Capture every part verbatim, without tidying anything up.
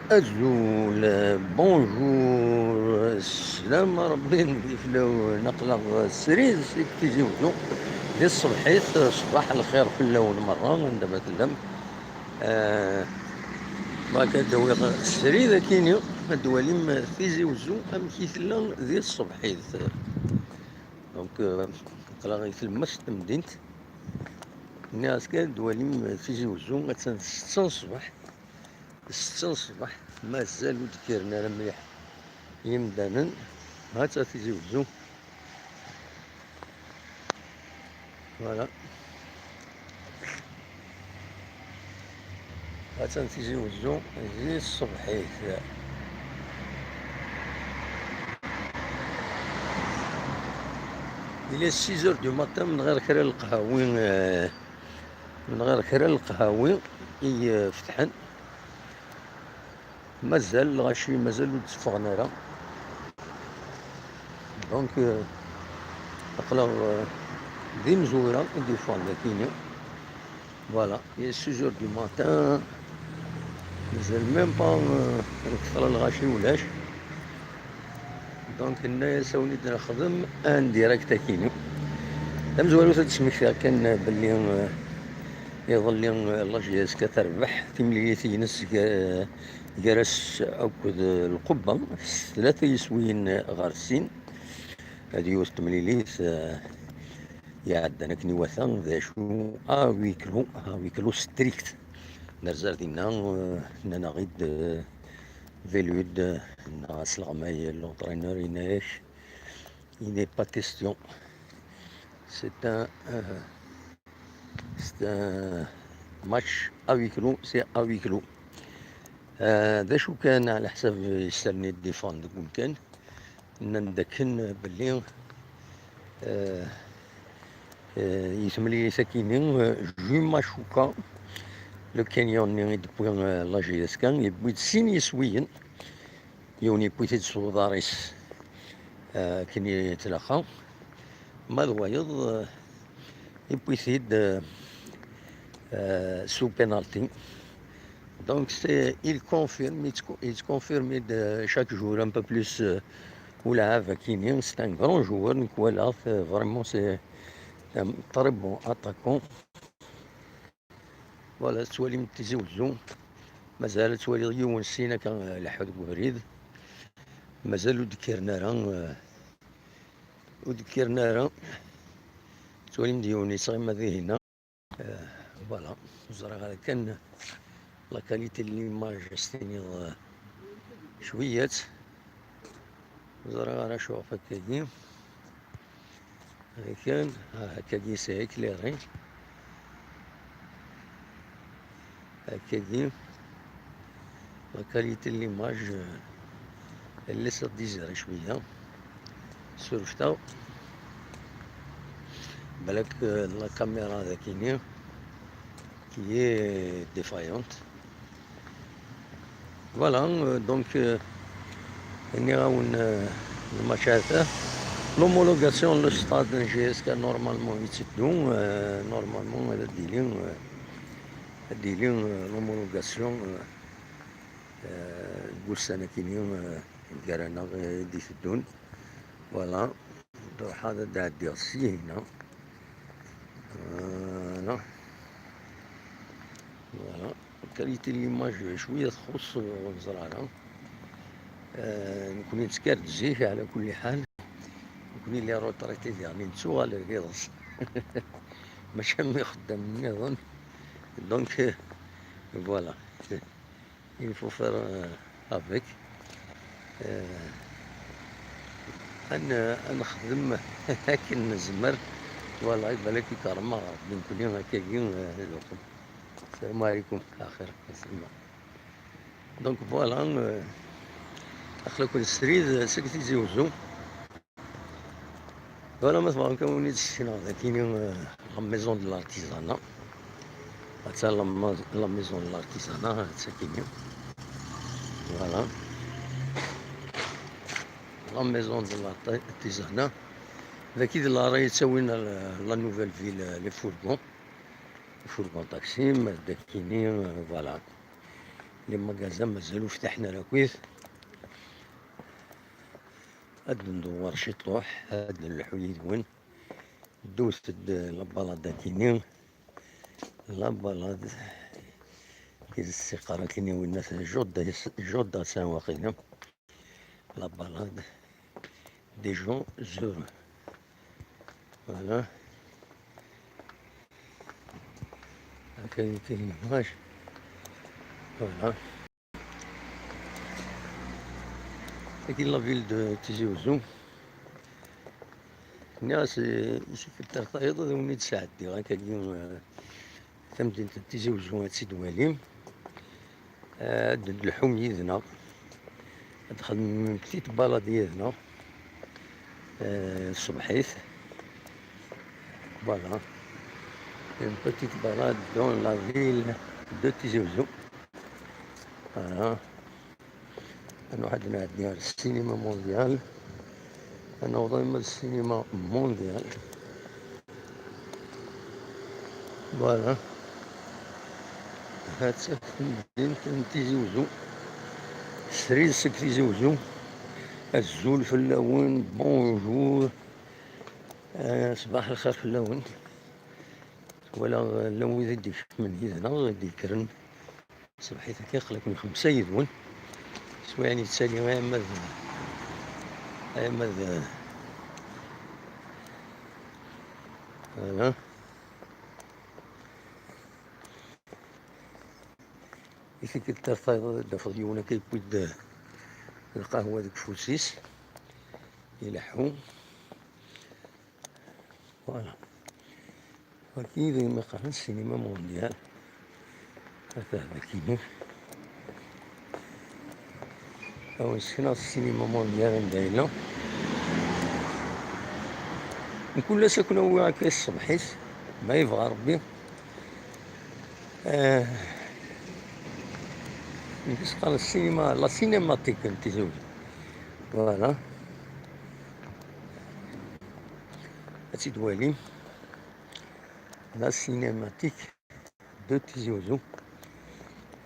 Azul, bonjour, sslam Rebbi n fell-awen, aql-aɣ srid seg Tizi Wezzu, di tṣebḥit, ṣṣbeḥ lxir fell-awen merra, anda ma tellam. Eh, bɣiɣ ad d-awiɣ srid akini, ad d-twalim Tizi Wezzu amek i tella di tṣebḥit. Donc, eh, aql-aɣ i tlemmast n temdint. Nniɣ-as kan ad d-twalim Tizi Wezzu, attan d ssetta n ṣṣbeḥ. Ssetta n ṣṣbeḥ, mazal ur d-kkiren ara mliḥ yimdanen. Ha-tt-a Tizi Wezzu. Voilà. Ha-tt-a Tizi Wezzu, di tṣebḥit. Il est six heures du matin, min ɣir kra n leqhawi, eh, min ɣir kra n leqhawi i, eh, fetḥen. Mazal lɣaci, mazal ur d-tteffɣen ara. Donc, euh, aql-aɣ, euh, d imezwura i d-yeffɣen d akini. Voilà, il est six heures du matin. Mazal même pas, euh, nekter lɣaci ulac. Donc, nenna-yas a wen-id-nexdem en direct akini. Tamezwarut ad d-smektiɣ kan belli, euh, iḍelli, euh, la J S K terbeḥ timlilit-ines ga-, gar-as akked Lqubba s tlata yiswiyen ɣer sin. Ad yiwet temlilit, eh, iɛeddan akken iwata, d acu, à huis clos, à huis clos strict. Nerza ar dinna, eh, nnan-aɣ-id, eh, Velud, eh, neɣ asleɣmay, l'entraîneur, yenna-yak, il n'est pas question. C'est un, euh, C'est un match à huis clos, c'est à huis clos. Euh, d acu kan, ɛla ḥsab yesserni ddifan deg umkan, nnan-d akken belli, euh, euh, i temlilit akini, euh, Juma Chuka, le Kenyan-nni i d-tewwi, euh, la J S K, yewwi-d sin yiswiyen. Yiwen yewwi-t-id s uḍar-is, eh, akken i yettlaqa. Ma d wayeḍ, eh, yewwi-t-id, eh, eh, sous penalty. Donc, c'est, il confirme, il se co-, il se confirme de chaque jour un peu plus, eh, ulɛab akini. C'est un grand joueur, nekk walaɣ-t, eh, vraiment, c'est un très bon attaquant. Voilà, tettwalim Tizi Wezzu. Mazal ad twaliḍ yiwen sin akka, eh, leḥḥu deg ubrid. Mazal ur d-kkiren ara, eh, ur d-kkiren ara. Tettwalim-d yiwen yettɣima dihin-a. Eh, voilà, ur ẓriɣ ara kan la qualité n l'image, ad s-tiniḍ, eh, cwiyyat. Ur ẓriɣ ara acu ɣef akkagi. Akken, ah, akkagi c'est éclairé. Akkagi, la qualité n l'image, euh, elle laisse à désirer cwiya. Surfet-aɣ. Balak, euh, la caméra d akini qui est défaillante. Voilà, euh, donc, euh, nniɣ-awen, euh, lmatch ata. L'homologation n le stade n J S K normalement yetteddu, euh, normalement ad d-tili, euh, ad d-tili, euh, l'homologation, euh, euh, deg ussan akini, euh, gar-aneɣ, euh, i d-iteddun. Voilà. Ruḥ ad d-ɛeddiɣ syin-a. Voilà. Voilà. Qualité n l'image cwiya txuṣṣ, ur neẓri ara. Eh, nekkni nettkar-d zik, ɛla kulli ḥal. Nekkni les retraités diɣen nettuɣal ar iḍes. Mačči am ixeddamen nniḍen. Donc, euh, voilà. Il faut faire, euh, avec. Euh, ad n-, ad nexdem akken nezmer. Voilà, ibalak ikerrem-aɣ Rebbi nekkni akkagi, euh, luqem. Salam alaikum, axir, aselma. Donc voilà, euh, aql-aken srid seg Tizi Wezzu. Voilà, ma tebɣam kan win i d-ssekneɣ d akini, euh, la maison de l'artisanat. Atta la ma-, la maison de l'artisanat, atta akini. Voilà. La maison de l'artisanat. Daki d l'arrêt yettawin la, la nouvelle ville, euh, les fourgons. Les fourgons taxi, ma d akini, euh, voilà. Les magasins mazal ur ftiḥen ara akk. Ad ndewwer ciṭuḥ, ad nleḥḥu yid-wen. Ddut-d la balade akini. La balade, kif s-iqqar akini winna, joda, joda sa waqila. La balade des gens heureux. Voilà. Accueil témoignage. Voilà. Tagi la ville de Tizi Ouzou. Nniɣ-as i sekretar tayeḍ ad wen-id-sɛeddiɣ akkagi, eh, tamdint n Tizi Ouzou ad tt-id-walim. Eh, ad d-telḥum yid-neɣ. Ad txedmem petite balade yid-neɣ. Eh, ṣṣbeḥ-it. Voilà. Une petite balade dans la ville de Tizi Ouzou. Voilà. Ad nruḥ ad nɛeddi ar ssinima Mondial. Ad naweḍ arma d ssinima Mondial. Voilà. Ha-tt-a temdint n Tizi Ouzou. Srid seg Tizi Ouzou. Azul fell-awen, bonjour. Eh, ṣbaḥ lxir fell-awen. Wala, eh, llan wid i d-ikecmen yid-neɣ, i d-yekkren. Ṣṣbeḥ-it akka, aql-aken xemsa yid-wen. S wayen yettali, ay ama d, ay ama d, voilà. I tikkelt ar tayeḍ ad d-tafeḍ yiwen akka yewwi-d lqahwa deg ufus-is, ileḥḥu. Voilà. Wagi d ayen iqqaren ssinima Mondial. Ata d akini. Awen sekneɣ ssinima Mondial anda yella. Mkul ass ad ken-awiɣ akka ṣṣbeḥ-is, ma yebɣa Rebbi. Eh, nekk s-qqaren ssinima, la cinématique n Tizi Ouzou. Voilà. Ad tt-id-walim. La cinématique de Tizi Ouzou.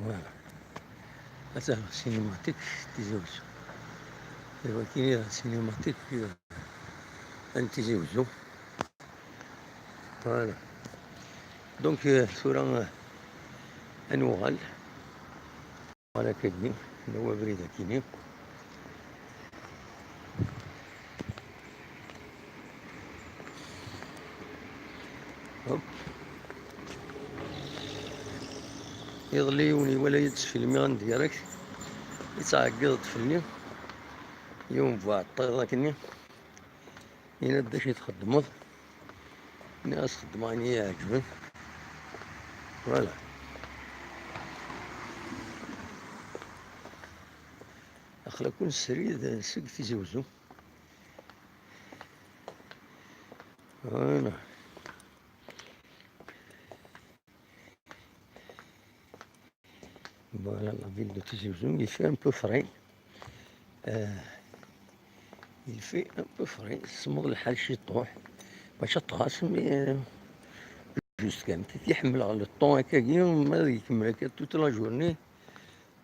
Voilà. Ata cinématique Tizi Ouzou. Iwakken la cinématique, euh, n Tizi Ouzou. Voilà. Donc, euh, tura, euh, ad nuɣal. Voilà, akagi, d abrid akini. Hop. Iḍelli yiwen iwala-yi-d sfilmiɣ en direct, yettɛeggiḍ-d fell-i yiwen bu ɛeṭṭiḍ akkenni, yenna-d: "D acu i txeddmeḍ?" Nniɣ-as: "Xeddmeɣ ayen i yi-iɛeǧben." Voilà. Aql-aken srid seg Tizi Ouzou. Voilà. Voilà, la ville de Tizi Ouzou, il fait un peu frais. Euh, il fait un peu frais. Semmeḍ lḥal ciṭuḥ. Mačči aṭas, mais, euh, juste kan. Titi ḥemmleɣ le temps akkagi, ma ad ikemmel akka toute la journée,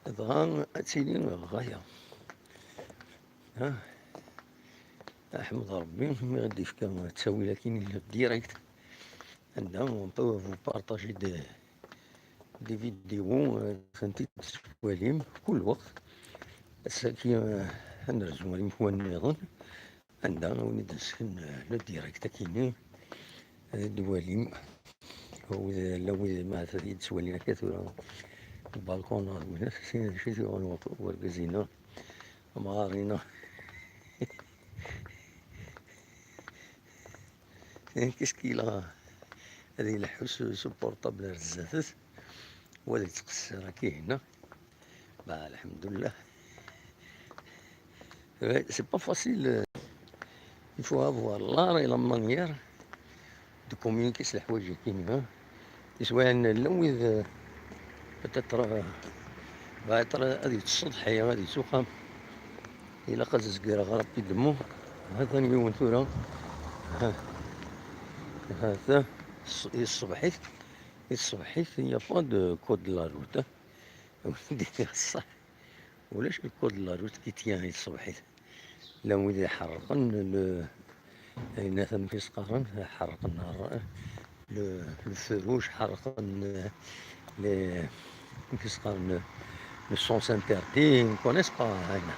dɣa ad tili ɣaya. Ha? Aḥmed Rebbi, mi ɣ-d-ifka ttawil akkin direct. Anda on peut vous partager des, des vidéos, euh, tent-id-tettwalim kul lweqt. Ass-agi, euh, ad nerzu ar imekwan nniḍen, anda a wen-id-nesken, euh, le direct akkin-nni, ad d-twalim. Wid, la wid ma ad yi-d-ttwalin akka tura, balkun neɣ d winnat, sin d acu i t-yuɣen wergaz-inna, amɣar-inna. Qu'est-ce qu'il a? Ad ileḥḥu s, s uportabl ar zdat-s, wa ad yettqessir akka ihinna. Bah, alhamdulillah. Ouais, c'est pas facile. Il faut avoir l'art et la manière de communiquer s leḥwayeǧ-agi, hein. Iswayen llan wid, euh, peut-être, euh, peut-être ad yettṣeḍḥi, ad yettuqam. Ilaq ad zegreɣ rapidement. Hatan yiwen tura. Ha. Hata. Ṣ-, i ṣṣbeḥ-it. I ṣṣbeḥ-it, il n'y a pas de code de la route, hein. Ur d-iniɣ ṣṣeḥ. Ulac le code de la route qui tient i tṣebḥit. Llan wid iḥerqen le, ayen amek i s-qqaren, ḥerqen ṛ-, le, le feu rouge, ḥerqen, euh, les, amek i s-qqaren, le, le sens interdit, ils ne connaissent pas, ayen.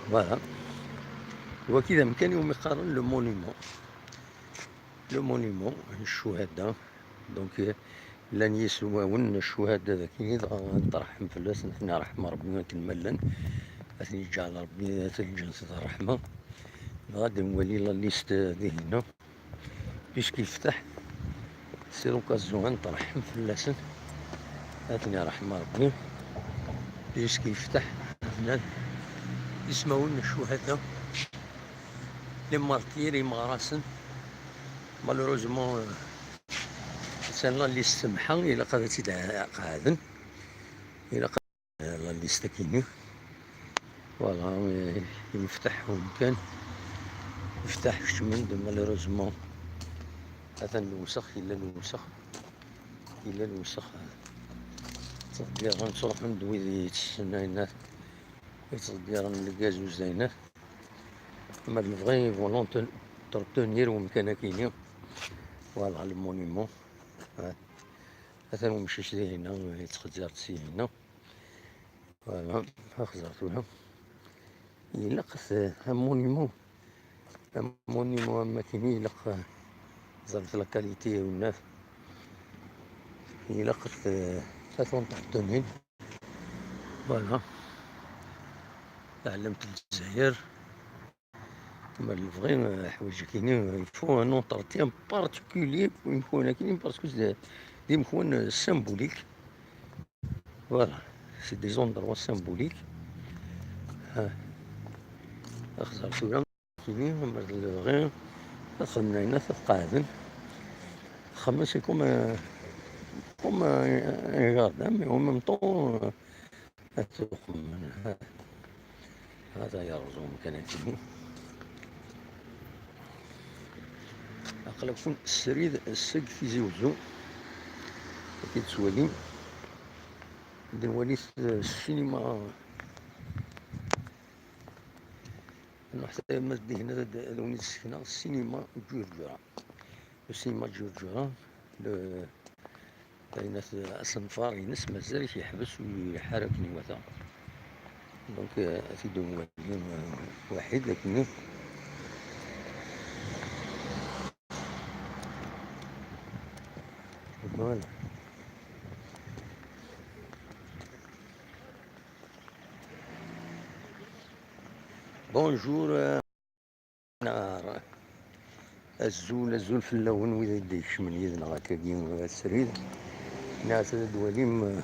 Voilà. Waki d amkan iwumi qqaren le monument. Le monument n ccuhada. Donc, euh, llan yiswawen n ccuhada dagi, dɣa ad nreḥḥem fell-asen, ad ten-iṛḥem Ṛebbi akken ma llan, ad ten-yeǧǧeɛ Ṛebbi, ad ten-yeǧǧen di ṛṛeḥma. Dɣa ad nwali la liste dihin-a, puisque yefteḥ, c'est l'occasion ad nreḥḥem fell-asen, ad ten-iṛḥem Ṛebbi, puisque yefteḥ, nnan ismawen n ccuhada, les martyrs, imeɣrasen. Malheureusement, euh, attan la liste semḥa, ilaq ad tt-id-qeɛden. Ilaq ad, la liste akini. Voilà, euh, yefteḥ umkan. Yefteḥ, kecmen-d, malheureusement. Atan lewsex, yella lewsex. Yella lewsex. Ttḍeggiren, ttruḥun-d wid yettsennayen, yettḍeggiren lgaz uzayna. Ma d lebɣi, ils vont l'entre-, entretenir umkan akini. Voilà, le monument. Ouais. Atan umcic dihin-a, yettxezzir-d syin-a. Voilà, axẓer tura. Ilaq t-, un monument. Un monument am akini, ilaq, ẓret la qualité, a winnat. Ilaq t-, ad t-entretenir. Voilà. Taɛlamt n Lezzayer. Ma d lebɣi, euh, ḥwaǧ akini, euh, il faut un entretien particulier pour imekwan akini, parce que c'est des imekwan, euh, symboliques. Voilà, c'est des endroits symboliques. Ah. Axẓer tura akini, ma d lebɣi, ad xedmen ayen, ad qeɛden. Xemmen, c'est comme, euh, comme, euh, un jardin, mais en même temps, euh, ad tuqmen. Hada yerẓu umkan akini. Aql-aken srid seg Tizi Wezzu. Akken tettwalim, ad nwali s-, ssinima. Nruḥ tama dihin, ad, ad wen-id-sekneɣ ssinima Ǧurǧura. Ssinima Ǧurǧura, le, ayen at-, asenfar-ines mazal yeḥbes ur ileḥḥu ara akken iwata. Donc, euh, ad t-id-nwali, euh, waḥid akken. Voilà. Bonjour, euh, Azul, azul fell-awen wid ay d-ikecmen yid-neɣ akkagi, eh, srid. Nniɣ-as ad d-walim, eh,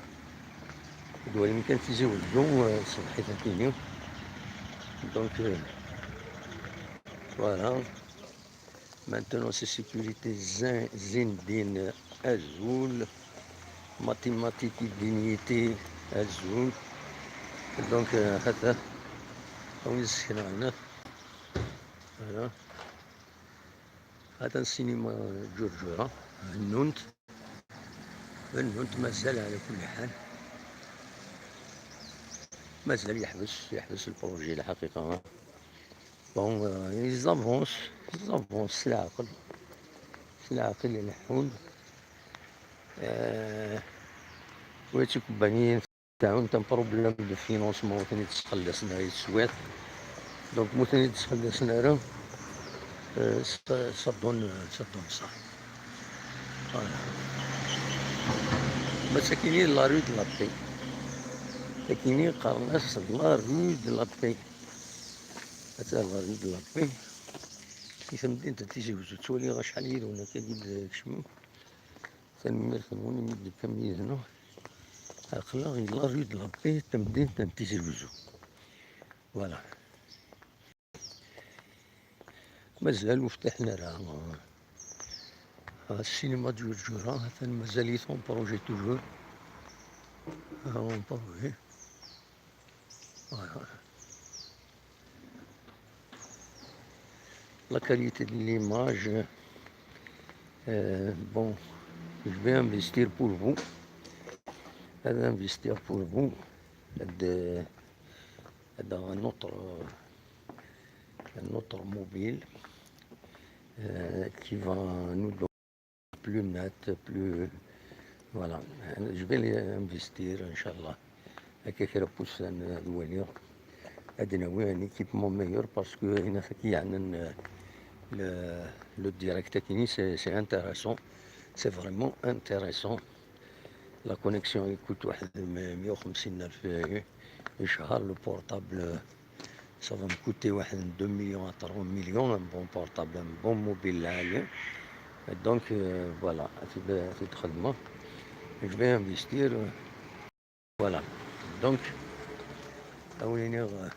ad d-walim kan Tizi Wezzu, eh, ṣṣbeḥ-it akini. Donc, eh, voilà. Maintenance et sécurité, Zin-, Zindine, azul. Mathématiques et dignité, azul. Donc, eh, hata, a win yesseknen. Voilà. Hatan ssinima Ǧurǧura, bennunt. Bennunt mazal ɛla kulli ḥal. Mazal yeḥbes, yeḥbes lpruji lḥaqiqa. Bon, euh, ils avancent, ils avancent s leɛqel. S leɛqel i leḥḥun. Euh, wa d tikebbanin Sɛunt un problème de financement, ur ten-id-ttxellasen ara i teswiɛt. Donc, ma ur ten-id-ttxellasen ara, euh, ça, ça donne, ça donne ça. Voilà. Ma d takini, la rue de la Paix. Takini qqaren-as la rue de la Paix. Ata la rue de la Paix. I temdint n Tizi Wezzu, ttwaliɣ acḥal yid-wen akka i d-kecmen. Tanemmirt-nwen imi d-tekkam yid-neɣ. Aql-aɣ di la rue de la Paix, tamdint n Tizi Wezzu. Voilà. Mazal ur ftiḥen ara. Ah, ssinima Ǧurǧura, atan mazal-it en projet toujours. Ah, en projet. Voilà. La qualité de l'image, euh, bon, je vais investir pour vous. Ad investir pour vous, ad, ad avoir un autre, un autre mobile, euh, qui va nous donner plus net, plus, voilà. Je vais les investir, Inch'Allah. Akka kra n wussan ad waliɣ, ad d-nawi un équipement meilleur parce que ayen akk yeɛnan, euh, le, le direct akini, c'est, c'est intéressant, c'est vraiment intéressant. La connexion i coûte واحد مية وخمسين ألف يشهر, le portable, ça va me coûter واحد deux millions à trois millions, un bon portable, un bon mobile عالي. Donc, euh, voilà, c'est de, c'est de خدمة. Je vais investir, euh, voilà. Donc, awlini, euh,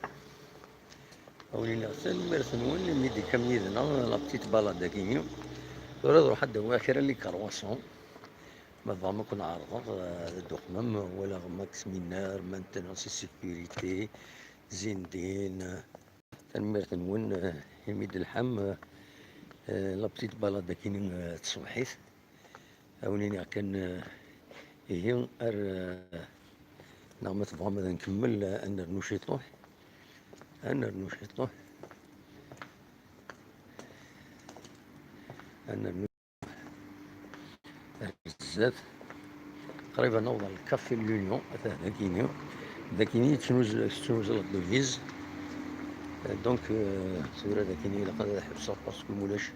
awlini, tanemmirt-nwen imi d-tekkam yid-neɣ la petite balade-agi. Tura ad ruḥ ad d-awiɣ kra n les croissants. Ma tebɣam ad ken-ɛerḍeɣ, eh, ad d-tuqmem, wala Max Miner, maintenance et sécurité, Zindin. Tanemmirt-nwen, eh, imi d-telḥam, eh, la petite balade-akini, eh, tṣebḥit. Ad wen-iniɣ kan, eh, ihi, ar, eh, neɣ ma tebɣam ad nkemmel, eh, ad nernu ciṭuḥ. Ad nernu ciṭuḥ. Ad nernu. Ar zdat. Qrib ad naweḍ ɣer Café de l'Union, ata d akini. D akini yettnuz-, tettnuz la devise. Donc, euh, tura d akini ilaq ad ḥebseɣ parce que mulac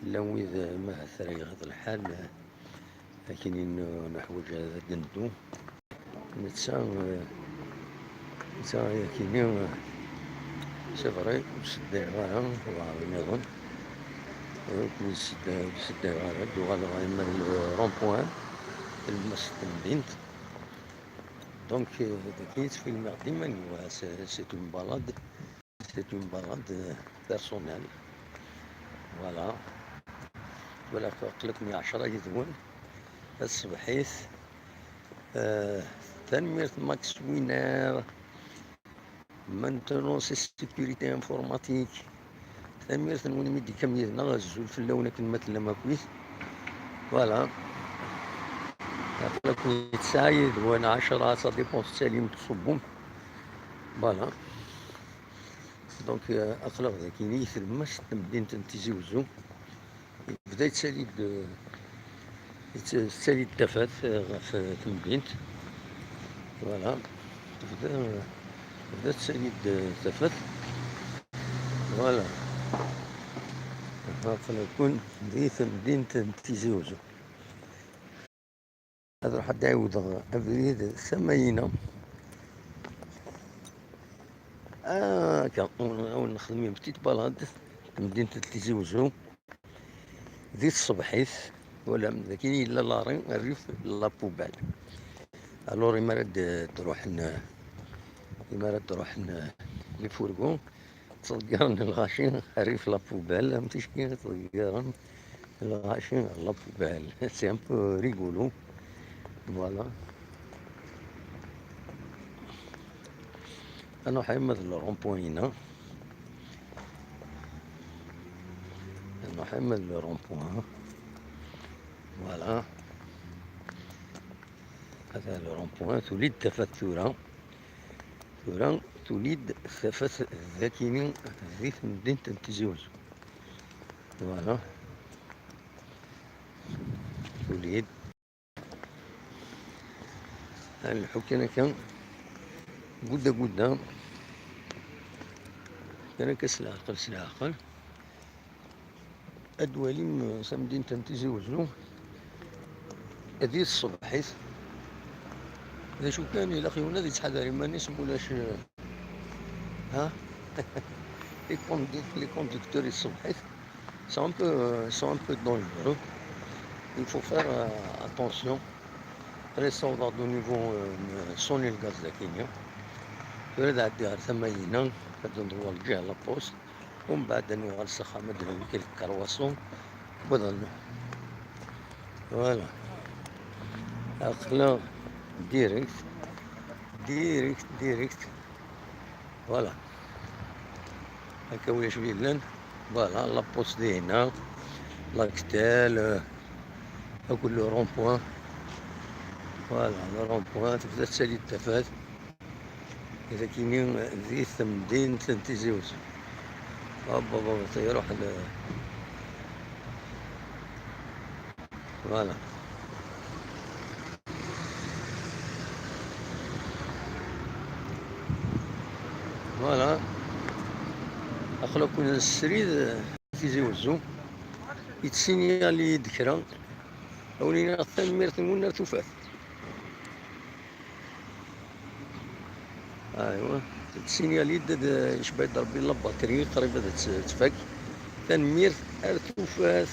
llan wid, euh, ma ahat ara iɣaḍ lḥal, euh, akini n-, neḥwaǧ ad d-neddu. Netta, eh, netta ayakini, eh, c'est vrai, ur seddayeɣ ara, wa nniḍen. Eh, ur seddayeɣ, ur seddayeɣ ara, ad uɣaleɣ arma d le rond-point, tlemmast n temdint. Donc, eh, dagi ttfilmiɣ dima, c'est, c'est une balade. C'est une balade, euh, personnelle. Voilà. Voilà, aql-aken ɛecra yid-wen. Taṣebḥit. Euh, tanemmirt Max Winner. Maintenance et sécurité informatique. Tanemmirt-nwen imi d-tekkam yid-neɣ, azul fell-awen akken ma tellam akkit. Voilà. Aql-aken tesɛa yid-wen ɛecra, ça dépend tettalim tṣubbum. Voilà. Donc, euh, aql-aɣ dagi i tlemmast n temdint n Tizi Wezzu. Yebda yettali-d, euh, yett-, tettali-d tafat, euh, ɣef, euh, temdint. Voilà. Tebda, euh, tebda tettali-d, euh, tafat. Voilà. Aql-aken di temdint n Tizi Wezzu. Ad ruḥ ad ɛiwdeɣ abrid tama-ina. Akka, ad wen-nexdem une petite balade, temdint n Tizi Wezzu. Di tṣebḥit, twalam, dagi yella l'arrêt, rrif la poubelle. Alors, imi ara d-, d-ruḥen, imi ara d-ruḥen les fourgons, ttḍeggaren lɣaci rrif la poubelle, am ticki ttḍeggaren lɣaci la poubelle. C'est un peu rigolo. Voilà. Ad nruḥ arma d le rond-point-ina. Ad nruḥ arma d le rond-point. Voilà. Ata le rond-point, tuli-d tafat tura. Tura tuli-d tafat dagini di temdint n Tizi Wezzu. Voilà. Tuli-d. Ad nleḥḥu kan akka, gudda gudda, kan akka s leɛqel, s leɛqel. Ad twalim, eh, tamdint n Tizi Wezzu di tṣebḥit. D acu kan, ilaq yiwen ad yettḥadar iman-is, mulac, eh, ha? Les condi-, les conducteurs i tṣebḥit sont un peu, sont un peu dangereux. Il faut faire, euh, attention. Restons dans le niveau, euh, son الغاز داكينيا. Tura ad ɛeddiɣ ar tama-ina, ad nḍewwer lǧiha la poste. Umbeɛd ad nuɣal s axxam ad d-nawi quelques croissants. Wwḍen. Voilà. Aql-aɣ direct. Direct, direct. Voilà. Akka ulac mi llan. Voilà, la poste dihna. L'hôpital, euh, akked le rond-point. Voilà, le rond-point, tebda tettali-d tafat. Dagini di temdint n Tizi Wezzu. Hop, hop, hop, iruḥ l-, voilà. Voilà. Aql-aken srid Tizi Wezzu. Yettsinyali-d kra. Awen-iniɣ tanemmirt-nwen ar tufat. Aywa, tessinyali-d ad yecba-d Rebbi la batterie, qrib ad tt-, tfak. Tanemmirt, ar tufat.